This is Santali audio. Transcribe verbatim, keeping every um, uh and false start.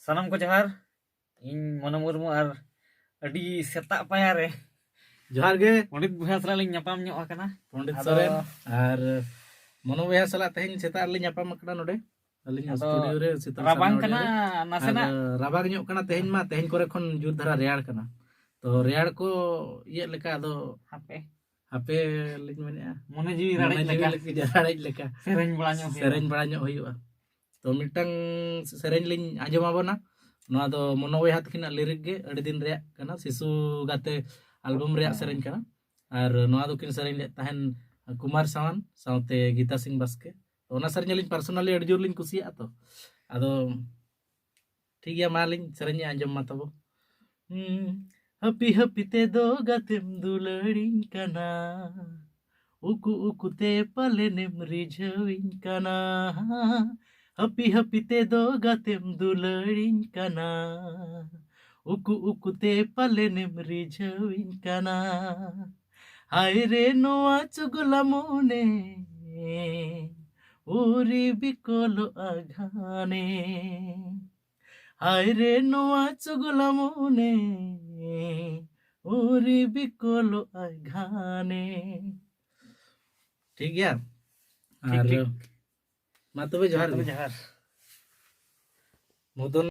ᱥᱟᱱᱟᱢ ᱠᱚ ᱡᱚᱦᱟᱨ᱾ ᱤᱧ ᱢᱚᱱᱳ ᱢᱩᱨᱢᱩ ᱟᱨ ᱟᱹᱰᱤ ᱥᱮᱛᱟᱜ ᱯᱟᱭᱟᱨ ᱨᱮ ᱡᱚᱦᱟᱨ ᱜᱮ᱾ ᱯᱚᱸᱰᱤᱛ ᱵᱚᱭᱦᱟ ᱥᱟᱞᱟᱜ ᱞᱤᱧ ᱧᱟᱯᱟᱢ ᱧᱚᱜ ᱟᱠᱟᱱᱟ᱾ ᱯᱚᱸᱰᱤᱛ ᱟᱫᱚ ᱥᱚᱨᱮᱱ ᱟᱨ ᱢᱚᱱᱳ ᱵᱚᱭᱦᱟ ᱥᱟᱞᱟᱜ ᱛᱮᱦᱮᱧ ᱥᱮᱛᱟᱜ ᱨᱮᱞᱤᱧ ᱧᱟᱯᱟᱢ ᱟᱠᱟᱱᱟ ᱱᱚᱰᱮ᱾ ᱟᱹᱞᱤᱧ ᱟᱫᱚ ᱥᱴᱩᱰᱤᱭᱳ ᱨᱮ ᱥᱮᱛᱟᱜ ᱨᱟᱵᱟᱝ ᱥᱟᱲᱮ ᱱᱚ ᱠᱟᱱᱟ ᱵᱟᱡᱮ ᱨᱮ᱾ ᱱᱟᱥᱮᱱᱟᱜ᱾ ᱟᱨ ᱨᱟᱵᱟᱝ ᱧᱚᱜ ᱠᱟᱱᱟ ᱛᱮᱦᱮᱧ ᱢᱟ, ᱛᱮᱦᱮᱧ ᱠᱚᱨᱮ ᱠᱷᱚᱱ ᱡᱳᱨ ᱫᱷᱟᱨᱟ ᱨᱮᱭᱟᱲ ᱠᱟᱱᱟ᱾ ᱛᱚ ᱨᱮᱭᱟᱲ ᱠᱚ ᱤᱭᱟᱹᱜ ᱞᱮᱠᱟ ᱟᱫᱚ ᱦᱟᱯᱮ᱾ ᱦᱟᱯᱮ ᱞᱤᱧ ᱢᱮᱱᱮᱫᱼᱟ, ᱢᱚᱱᱮ ᱡᱤᱣᱤ ᱢᱚᱱᱮ ᱨᱟᱲᱮᱡ ᱡᱤᱣᱤ ᱞᱮᱠᱟ᱾ ᱞᱟᱹᱜᱤᱫ ᱨᱟᱲᱮᱡ ᱞᱮᱠᱟ᱾ ᱥᱮᱨᱮᱧ ᱵᱟᱲᱟ ᱧᱚᱜ ᱦᱩᱭᱩᱜᱼᱟ᱾ ᱥᱮᱨᱮᱧ ᱵᱟᱲᱟ ᱧᱚᱜ ᱦᱩᱭᱩᱜᱼᱟ᱾ ᱛᱚ ᱢᱤᱫᱴᱟᱝ ᱥᱮᱨᱮᱧ ᱞᱤᱧ ᱟᱸᱡᱚᱢ ᱟᱵᱚᱱᱟ᱾ ᱱᱚᱣᱟ ᱫᱚ ᱢᱚᱱᱳ ᱵᱚᱭᱦᱟ ᱛᱟᱹᱠᱤᱱᱟᱜ ᱞᱤᱨᱤᱠ ᱜᱮ, ᱟᱹᱰᱤ ᱫᱤᱱ ᱨᱮᱭᱟᱜ ᱠᱟᱱᱟ, ᱥᱤᱥᱩ ᱜᱟᱛᱮ ᱟᱞᱵᱟᱢ ᱨᱮᱭᱟᱜ ᱦᱮᱸ᱾ ᱥᱮᱨᱮᱧ ᱠᱟᱱᱟ᱾ ᱟᱨ ᱱᱚᱣᱟ ᱫᱚᱠᱤᱱ ᱥᱮᱨᱮᱧ ᱞᱮᱫ ᱛᱟᱦᱮᱱ ᱠᱩᱢᱟᱨ ᱥᱟᱣᱟᱱ ᱥᱟᱶᱛᱮ ᱜᱤᱛᱟ ᱥᱤᱝ ᱵᱟᱥᱠᱮ᱾ ᱛᱚ ᱚᱱᱟ ᱥᱮᱨᱮᱧ ᱟᱹᱞᱤᱧ ᱯᱟᱨᱥᱳᱱᱟᱞᱤ ᱟᱹᱰᱤ ᱡᱳᱨ ᱞᱤᱧ ᱠᱩᱥᱤᱭᱟᱜᱼᱟ᱾ ᱛᱚ ᱟᱫᱚ ᱴᱷᱤᱠ ᱜᱮᱭᱟ, ᱢᱟ ᱞᱤᱧ ᱥᱮᱨᱮᱧ ᱟᱸᱡᱚᱢ ᱢᱟ ᱛᱟᱵᱚ᱾ ᱦᱩᱸ᱾ ᱦᱟᱹᱯᱤ ᱦᱟᱹᱯᱤ ᱛᱮᱫᱚ ᱜᱟᱛᱮᱢ ᱫᱩᱞᱟᱹᱲᱤᱧ ᱠᱟᱱᱟ, ᱩᱠᱩ ᱩᱠᱩ ᱛᱮ ᱯᱟᱞᱮᱱᱮᱢ ᱨᱤᱡᱷᱟᱹᱣᱤᱧ ᱠᱟᱱᱟ᱾ ᱦᱟᱹᱯᱤ ᱦᱟᱹᱯᱤ ᱛᱮᱫᱚ ᱜᱟᱛᱮᱢ ᱫᱩᱞᱟᱹᱲᱤᱧ ᱠᱟᱱᱟ, ᱩᱠᱩ ᱩᱠᱩ ᱛᱮ ᱯᱟᱞᱮᱱᱮᱢ ᱨᱤᱡᱷᱟᱹᱣᱤᱧ ᱠᱟᱱᱟ᱾ ᱦᱟᱭ ᱨᱮ ᱱᱚᱣᱟ ᱪᱩᱜᱩᱞᱟ ᱢᱚᱱᱮ, ᱩᱨᱤ ᱵᱤᱠᱚᱞᱚᱜᱼᱟ ᱜᱷᱟᱱᱮ᱾ ᱦᱟᱭ ᱨᱮ ᱱᱚᱣᱟ ᱪᱩᱜᱩᱞᱟ ᱢᱚᱱᱮ, ᱩᱨᱤ ᱵᱤᱠᱚᱞᱚᱜᱼᱟ ᱜᱷᱟᱱᱮ᱾ ᱴᱷᱤᱠ ᱜᱮᱭᱟ᱾ ᱴᱷᱤᱠ, ᱟᱨ ᱴᱷᱤᱠ᱾ ᱢᱟ ᱛᱚᱵᱮ ᱡᱚᱦᱟᱨ ᱢᱟ ᱛᱚᱵᱮ ᱜᱮ᱾ ᱡᱚᱦᱟᱨ᱾ ᱢᱩᱫᱚᱱ